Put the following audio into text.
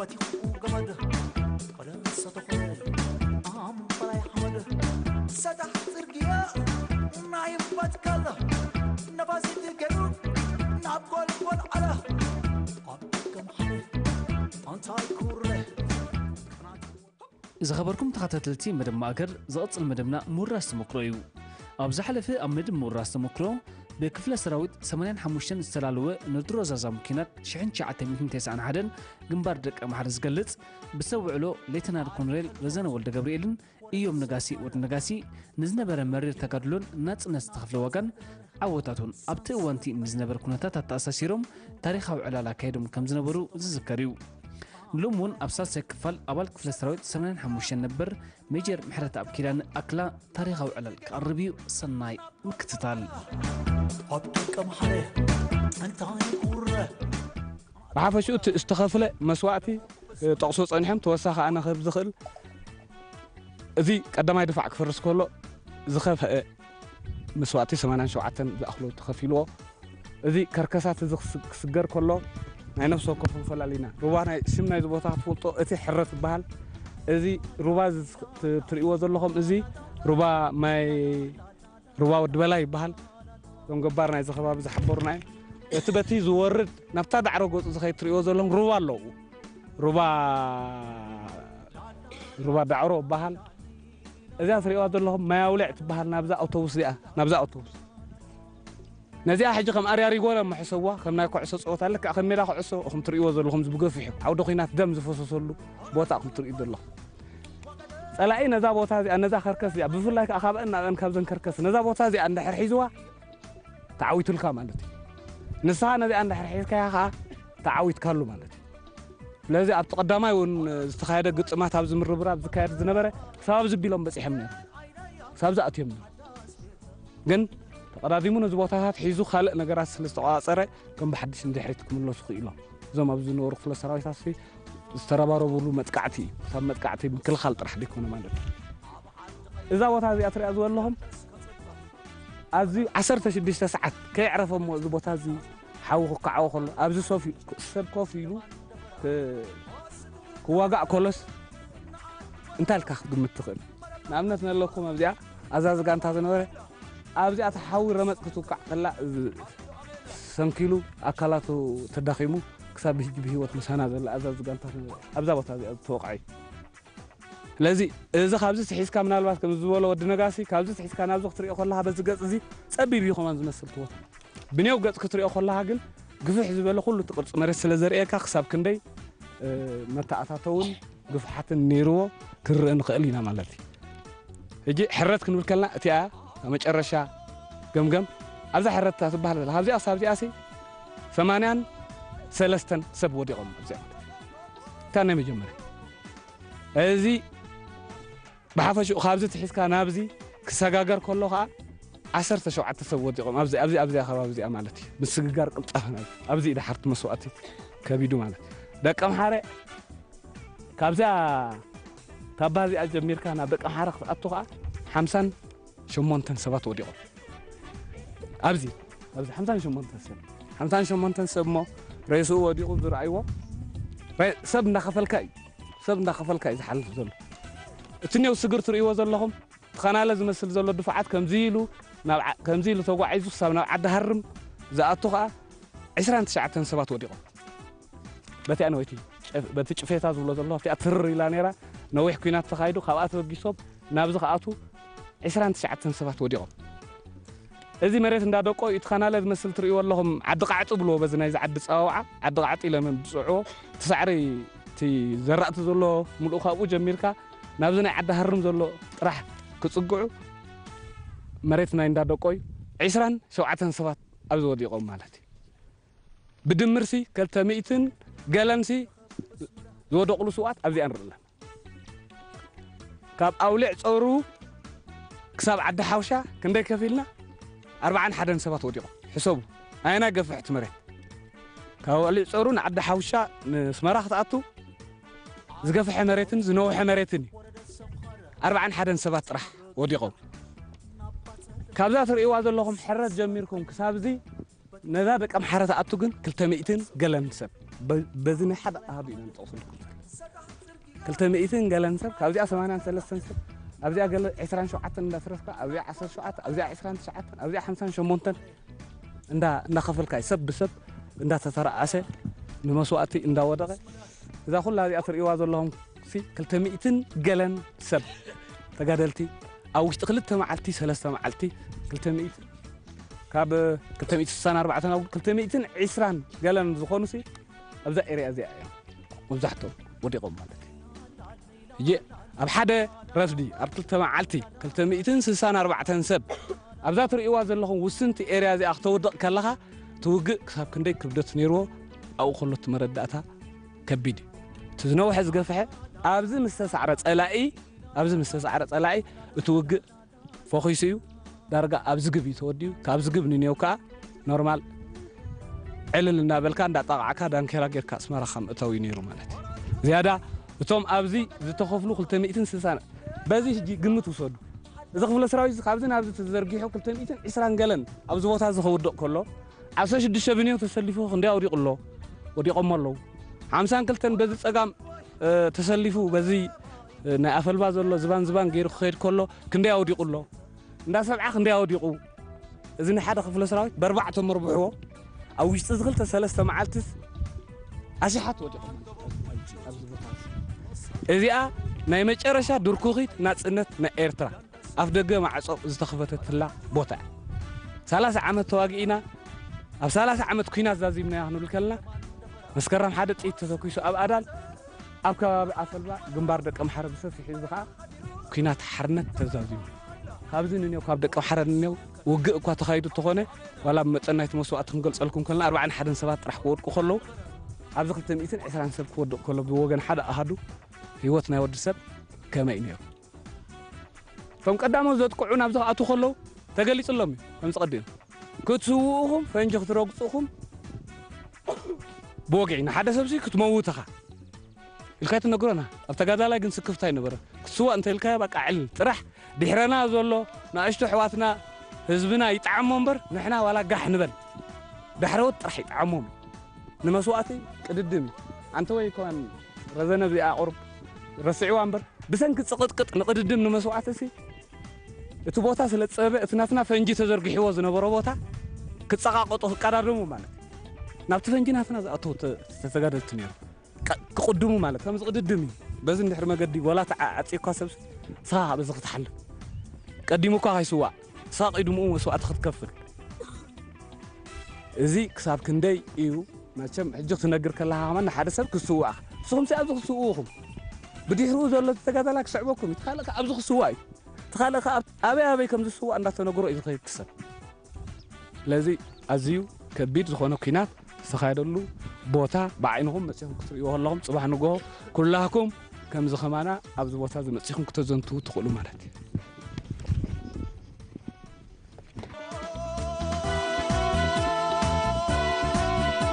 በቲኹ ገመድ ቀደም ሰተኾነ ኣምባላይ ሓመድ ሰጣሕ ጽርግያ ናይ ባትካል ነፋሲት ገሩ ናብ ጎልጎል ዓለ ኣብ ደገም ሓደ ኣንታይ ኩረ ዝኸበርኩም ተኸታተልቲ መደብ ማእከል፣ ዝቕጽል መደብና ምውራስ ተመክሮ እዩ። ኣብ ዝሓለፈ ኣብ መደብ ምውራስ ተመክሮ፣ ብክፍለ ሰራዊት ሰማንያን ሓሙሽተን ዝተላለወ ንድሮ ዛዛሙ ኲናት ሽሕን ትሽዓተ ሚእትን ተስዓን ሓደን ግንባር ደቂ ኣምሓረ ዝገልጽ፣ ብሰብ ውዕሎ ሌተናል ኮሎኔል ረዘነ ወልደ ገብርኤልን እዮም ነጋሲ ወዲ ነጋሲ ንዝነበረ መሪር ተጋድሎን ናጽነት ዝተኸፍለ ዋጋን ዓወታቱን ኣብቲ እዋንቲ ንዝነበረ ኩነታት ኣተኣሳሲሮም ታሪኻዊ ዕላል ኣካይዶም ከም ዝነበሩ ዝዝከር እዩ። ንሎሚ እውን ኣብ ሳልሳይ ክፋል ኣባል ክፍለ ሰራዊት ሰማንያን ሓሙሽተን ነበር ሜጀር ምሕረተኣብ ኪዳነ ኣክላ ታሪኻዊ ዕላል ክቐርብ እዩ። ሰናይ ምክትታል። ኣብ ደቂ ኣምሓረ እንታይ ኩረ ብሓፈሽኡ እቲ ዝተኸፍለ መስዋእቲ ጠቕሶ ጸኒሖም ተወሳኺ ኣነ ክህብ ዝኽእል እዚ ቀዳማይ ድፋዕ ክፈርስ ከሎ ዝኸፍአ መስዋእቲ ሰማንያን ሸውዓተን ዝኣኽሎ ተኸፊልዎ እዚ ከርከሳት እዚ ክስ- ክስገር ከሎ ናይ ነፍሲ ወከፍኩም ፈላሊና ሩባ ናይ ስም ናይዚ ቦታ ክትፈልጦ እቲ ሕረት ዝበሃል እዚ ሩባ እዚ ትስ- ት- ትርእይዎ ዘለኹም እዚ ሩባ ማይ ሩባ ወዲ በላይ ይበሃል። እዞም ገባር ናይዚ ከባቢ ዝሓበሩና እዮም። እቲ በቲ ዝወርድ ናብታ ዳዕሮ ገፁ ዝኸይድ ትርእይዎ ዘለኹም ሩባ ኣለዉ። ሩባ ሩባ ዳዕሮ ይበሃል። እዚኣ ትርእይዋ ዘለኹም ማይ ኣውሊዕ ትበሃል። ናብዛ ኣውቶቡስ እዚኣ ናብዛ ኣውቶቡስ ነዚኣ ሕጂ ከም ኣርያሪጎ ለ መሕሰዋ ከም ናይ ኩዕሶ ፀወታ ልክዕ ከም ሜዳ ኩዕሶ እኹም ትርእይዎ ዘለኹም እዚ ብገፊሑ ዓውደ ኲናት ደም ዝፈሰሰሉ ቦታ እኹም ትርእዩ ዘለኹም። ፀላኢ ነዛ ቦታ እዚኣ ነዛ ከርከስ እዚኣ ብፍላይ ከዓ ካብአን ናብአን ካብዘን ከርከስ ነዛ ቦታ እዚኣ እንድሕር ሒዝዋ ተዓዊቱልካ ማለት እዩ። ንስኻ ነዚኣ እንድሕር ሒዝካያ ከዓ ተዓዊትካሉ ማለት እዩ። ስለዚ ኣብቲ ቀዳማይ እውን ዝተኻየደ ግጥማት ኣብዚ ምርብራብ ዝካየድ ዝነበረ ክሳብ ኣብዚ ቢሎም በፂሖም ነይሩ ክሳብ ዝኣትዮም ነይሩ። ግን ተቐዳዲሙ ነዚ ቦታታት ሒዙ ካልእ ነገራት ስለ ዝተቋፀረ ከም ብሓድሽ ንድሕሪት ክምለሱ ክኢሎም እዞም ኣብዚ ዝነበሩ ክፍለ ሰራዊታት ዝተረባረቡሉ መጥቃዕቲ እዩ። ክሳብ መጥቃዕቲ ምክልኻል ጥራሕ ዘይኮነ ማለት እዩ። እዛ ቦታ እዚኣ ትሪኣ ዝበለኹም ኣዝዩ ዓሰርተ ሽዱሽተ ሰዓት ከየዕረፈ እሞ እዚ ቦታ እዚ ሓዊ ክከዓዎ ከሎ ኣብዚ ሶፍ ኢሉ- ሰብ ኮፍ ኢሉ ክ- ክዋጋእ ከሎስ እንታይ ኢልካ ክትግምት ትኽእል? ንኣብነት ነለኩም ኣብዚኣ ኣዛዚ ጋንታ ዝነበረ ኣብዚኣ እቲ ሓዊ ረመፅ ክትውቃዕ ከላ እዚ ሰንኪሉ ኣካላቱ ተዳኺሙ ክሳብ ብሕጂ ብህይወት ምሳና ዘሎ ኣዛዚ ጋንታ ዝነበረ ኣብዛ ቦታ እዚኣ ዝተወቕዐ እዩ። ስለዚ እዚ ካብዚ ትሒዝካ ምናልባት ከም ዝበሎ ወዲ ነጋሲ ካብዚ ትሒዝካ ናብዚ ክትሪኦ ከለካ በዚ ገፅ እዚ ፀቢብ እዩ ከማን ዝመስል እቲ ቦታ ብኔው ገፅ ክትሪኦ ከለካ ግን ግፍሕ ዝበለ ኩሉ እቲ ቅርፂ መሬት ስለ ዘርእየካ ክሳብ ክንደይ መተኣታተውን ግፍሓትን ነይርዎ ክንርኢ ንኽእል ኢና ማለት እዩ። ሕጂ ሕረት ክንብል ከልና እቲኣ መጨረሻ ገምገም ኣብዛ ሕረት እታ ትበሃል ዘላ ካብዚኣ ክሳብ እዚኣ ሲ ሰማንያን ሰለስተን ሰብ ወዲቖም ኣብዚኣ እታ ናይ መጀመርያ እዚ ብሓፈሽኡ ካብዚ ትሒዝካ ናብዚ ክሰጋገር ከሎ ከዓ ዓሰርተ ሸውዓተ ሰብ ወዲቖም ኣብዚ ኣብዚ ኣብዚኣ ከባቢ እዚኣ ማለት እዩ ምስግጋር ቅልጣፈ ናብ ኣብዚ እዩ ድሓርቲ መስዋእቲ ከቢዱ ማለት ደቂ ኣምሓረ ካብዚኣ ካብ ባዚኣ ጀሚርካ ናብ ደቂ ኣምሓረ ክትኣቱ ከዓ ሓምሳን ሸሞንተን ሰባት ወዲቖም ኣብዚ ኣብዚ ሓምሳን ሸሞንተን ሰብ ሓምሳን ሸሞንተን ሰብ እሞ ሬስኡ ወዲቑ ዝረኣይዎ ሰብ እንዳኸፈልካ እዩ ሰብ እንዳኸፈልካ እዩ ዝሓልፍ ዘሎ እቲ ኔው ስግር ትርእይዎ ዘለኹም ተኸናለ ዝመስል ዘሎ ድፋዓት ከምዚ ኢሉ ናብ ዓ- ከምዚ ኢሉ ተጓዒዙ ክሳብ ናብ ዓዲ ሃርም ዝኣቱ ከዓ ዕስራን ትሽዓተን ሰባት ወዲቖም በቲ ኣነወይቲ በቲ ጭፌታ ዝብሎ ዘሎ ኣብቲኣ ትርር ኢላ ነይራ ነዊሕ ኩናት ተኻይዱ ካብኣ ተበጊሶም ናብዚ ክኣቱ ዕስራን ትሽዓተን ሰባት ወዲቖም እዚ መሬት እንዳደቆ እዩ እቲ ካናለ ዝመስል ትርእይዎ ኣለኹም ዓዲ ቃዕጢ ብልዎ በዚ ናይዚ ዓዲ ፀዋውዓ ዓዲ ቃዕጢ ኢሎም እዮም ዝፅዕዎ እቲ ሳዕሪ እቲ ዘራእቲ ዘሎ ምልኡ ካብኡ ጀሚርካ ናብዚ ናይ ዓዲ ሃርም ዘሎ ጥራሕ ክፅግዑ መሬት ናይ እንዳደቆ እዩ ዕስራን ሸውዓተን ሰባት ኣብዚ ወዲቖም ማለት እዩ ብድምርሲ ከልተ ሚእትን ገለንሲ ዝወደቕሉ ስውኣት ኣብዚኣ ንርኢ ኣለና ካብ ኣውሊዕ ጸሩ ክሳብ ዓዲ ሓውሻ ክንደይ ከፊልና ኣርባዓን ሓደን ሰባት ወዲቖም ሕሰቡ ኣየናይ ገፍሕ እቲ መሬት ካብ ኣውሊዕ ጸሩ ንዓዲ ሓውሻ ንስመራ ክትኣቱ ዝገፍሐ መሬትን ዝነውሐ መሬትን እዩ ኣርባዓን ሓደን ሰባት ጥራሕ ወዲቖም ካብዛ ትርእይዋ ዘለኹም ሕረት ጀሚርኩም ክሳብ እዚ ነዛ ደቂ ኣምሓረ ትኣቱ ግን ክልተ ሚእትን ገለን ሰብ በዚ ናይ ሓደ ኣሃዱ ኢና ንጠቕሰልኩም ክልተ ሚእትን ገለን ሰብ ካብዚኣ ሰማንያን ሰለስተን ሰብ ኣብዚኣ ገለ ዕስራን ሸውዓተን እንዳስረፍካ ኣብዚኣ ዓሰርተ ሸውዓተ ኣብዚኣ ዕስራን ትሽዓተን ኣብዚኣ ሓምሳን ሸሞንተን እንዳ እንዳኸፈልካ እዩ። ሰብ ብሰብ እንዳተተረኣሰ ንመስዋእቲ እንዳወደቐ እዛ ኩላ እዚኣ ትርእይዋ ዘለኹም ሲ ክልተ ሚእትን ገለን ሰብ ተጋደልቲ ኣብ ውሽጢ ክልተ መዓልቲ ሰለስተ መዓልቲ ክልተ ሚእቲ ካብ ክልተ ሚእቲ ስሳን ኣርባዕተን ኣብ ክልተ ሚእትን ዕስራን ገለን ዝኾኑ ሲ ኣብዛ ኤርያ እዚኣ እዮም መብዛሕትኦም ወዲቖም ማለት እዩ። ሕጂ ኣብ ሓደ ረፍዲ ኣብ ክልተ መዓልቲ ክልተ ሚእትን ስሳን ኣርባዕተን ሰብ ኣብዛ ትርእይዋ ዘለኹም ውስንቲ ኤርያ እዚኣ ክተውድቕ ከለኻ እቲ ውግእ ክሳብ ክንደይ ክብደት ነይርዎ ኣብኡ ከሎ እቲ መረዳእታ ከቢድ እዩ። እቲ ዝነውሐ ዝገፍሐ ኣብዚ ምስ ተሳዕረ ጸላኢ ኣብዚ ምስ ተሳዕረ ጸላኢ እቲ ውግእ ፈኺሱ እዩ። ዳርጋ ኣብ ዝግብ እዩ ተወዲኡ። ካብ ዝግብ ንኔው ከዓ ኖርማል ዕልል እናበልካ እንዳጣቕዓካ ዳንኬራ ጌርካ ኣስመራኻ ምእታው እዩ ነይሩ ማለት እዩ። ዝያዳ እቶም ኣብዚ ዝተኸፍሉ ክልተ ሚእትን ስሳን በዚ ሕጂ ግምት ውሰዱ። እዚ ክፍለ ሰራዊት እዚ ካብዚ ናብዚ ተዘርጊሑ ክልተ ሚእትን ዕስራን ገለን ኣብዚ ቦታ እዚ ከውድቕ ከሎ ዓሰርተ ሽዱሽተ ብንዮ ተሰሊፉ ክንደይ ኣውዲቑ ኣሎ ወዲቖሞ ኣለዉ። ሓምሳን ክልተን በዚ ጸጋም እ፣ ተሰሊፉ በዚ እ፣ ናይ ኣፈልባ ዘሎ ዝባን ዝባን ገይሩ ክኸይድ ከሎ ክንደይ ኣውዲቑ ኣሎ። እንዳ ሰብዓ ክንደይ ኣውዲቑ። እዚ ንሓደ ክፍለ ሰራዊት በርባዕተ መርብሕዎ ኣብ ውሽጢ እዚ ክልተ ሰለስተ መዓልትስ ኣሽሓት ወዲቖም ኣብዚ ቦታ እዚ። እዚኣ ናይ መጨረሻ ድርኩኺት ናጽነት ናይ ኤርትራ ኣፍ ደገ ማዕጾ ዝተኸፈተትላ ቦታ እያ። ሰላሳ ዓመት ተዋጊእና ኣብ ሰላሳ ዓመት ኩናት ዛዚምናያ ክንብል ከለና መስከረም ሓደ ጥይት ተተኩሱ ኣብ ኣዳል ኣብ ከባቢ ኣፈልባ ግንባር ደቂ ኣምሓረ ብሰፊሕ እዚ ከዓ ኩናት ሓርነት ተዛዚሙ። ካብዚ ንኔው ካብ ደቂ ኣምሓረ ንኔው ውግእ እኳ ተኻይዱ እንተኾነ ዋላ ብመጠን ናይቲ መስዋእቲ ክንገልጸልኩም ከለና ኣርባዓን ሓደን ሰባት ጥራሕ ክወድቁ ከለዉ ኣብዚ ክልተ ሚእትን ዕስራን ሰብ ክወድቕ ከሎ ብወገን ሓደ ኣሃዱ ህይወት ናይ ወዲ ሰብ ከመይ እዩ ነይሩ? እቶም ቀዳሞት ዘጥቅዑ ናብዚ ክኣትዉ ከለዉ ተገሊጹሎም እዩ። ከምዚ ቀዲም ክትስውኡ ኢኹም፣ ፈንጂ ክትረግጹ ኢኹም፣ ብወግዒ ንሓደ ሰብሲ ክትመውት ኢኻ ኢልካ ትነግሮና። ኣብ ተጋዳላይ ግን ስክፍታ ኣይነበረ። ክትስዋእ እንተ ኢልካዮ በቃ ዕል ጥራሕ ድሕረና ዘሎ ንኣሽቱ ኣሕዋትና ህዝብና ይጠዓሞ እምበር ንሕና ዋላ ጋሕ ንበል ዳሕረዎት ጥራሕ ይጠዓሞም። ንመስዋእቲ ቅድድም እዩ። ኣንተ ወይ ከዋን ረዘነ እዚኣ ቁሩብ ረስዕዋ እምበር ብሰንኪ ጽቕጥቅጥ ንቕድድም ንመስዋእቲ ሲ እቲ ቦታ ስለ ዝጸበበ እቲ ናትና ፈንጂ ተዘርጊሕዎ ዝነበሮ ቦታ ክጸቓቐጡ ክቀዳደሙ ማለት እዩ። ናብቲ ፈንጂ ናትና ዝኣተዉ ተ- ተጋደልቲ ነይሩ። ቀ- ክቕድሙ ማለት ከምዚ ቅድድም እዩ። በዚ እንድሕሪ መገዲ ወላ ተዓ- ዓጺኳ ሰብ ስኻ በዚ ክትሓልፍ ቀዲሙ እኳ ከይስዋእ ስኻ ቅድምኡ መስዋእቲ ክትከፍል እዚ ክሳብ ክንደይ እዩ? መቸም ሕጂ ክትነግር ከለኻ ከማን ንሓደ ሰብ ክስውኣኻ ንስኹም ሲ ኣብዚ ክትስውኡ ኢኹም ብድሕሪኡ ዘሎ ተጋዳላ ክስዕበኩም እዩ። ትኻልእ ከ ኣብዚ ክስዋእ እዩ። ትኻልእ ከ ኣብ- ኣበይ ኣበይ ከም ዝስዋእ እንዳተነግሮ እዩ ዝኸይድ ክሰብ ስለዚ ኣዝዩ ከቢድ ዝኾነ ኩናት ዝተኻየደሉ ቦታ ብዓይንኹም መፂኹም ክትርእይዎ ከለኹም ፅባሕ ንግሆ ኩላህኩም ከምዚ ከማና ኣብዚ ቦታ እዚ መፂኹም ክተዘንትዉ ትኽእሉ ማለት እዩ።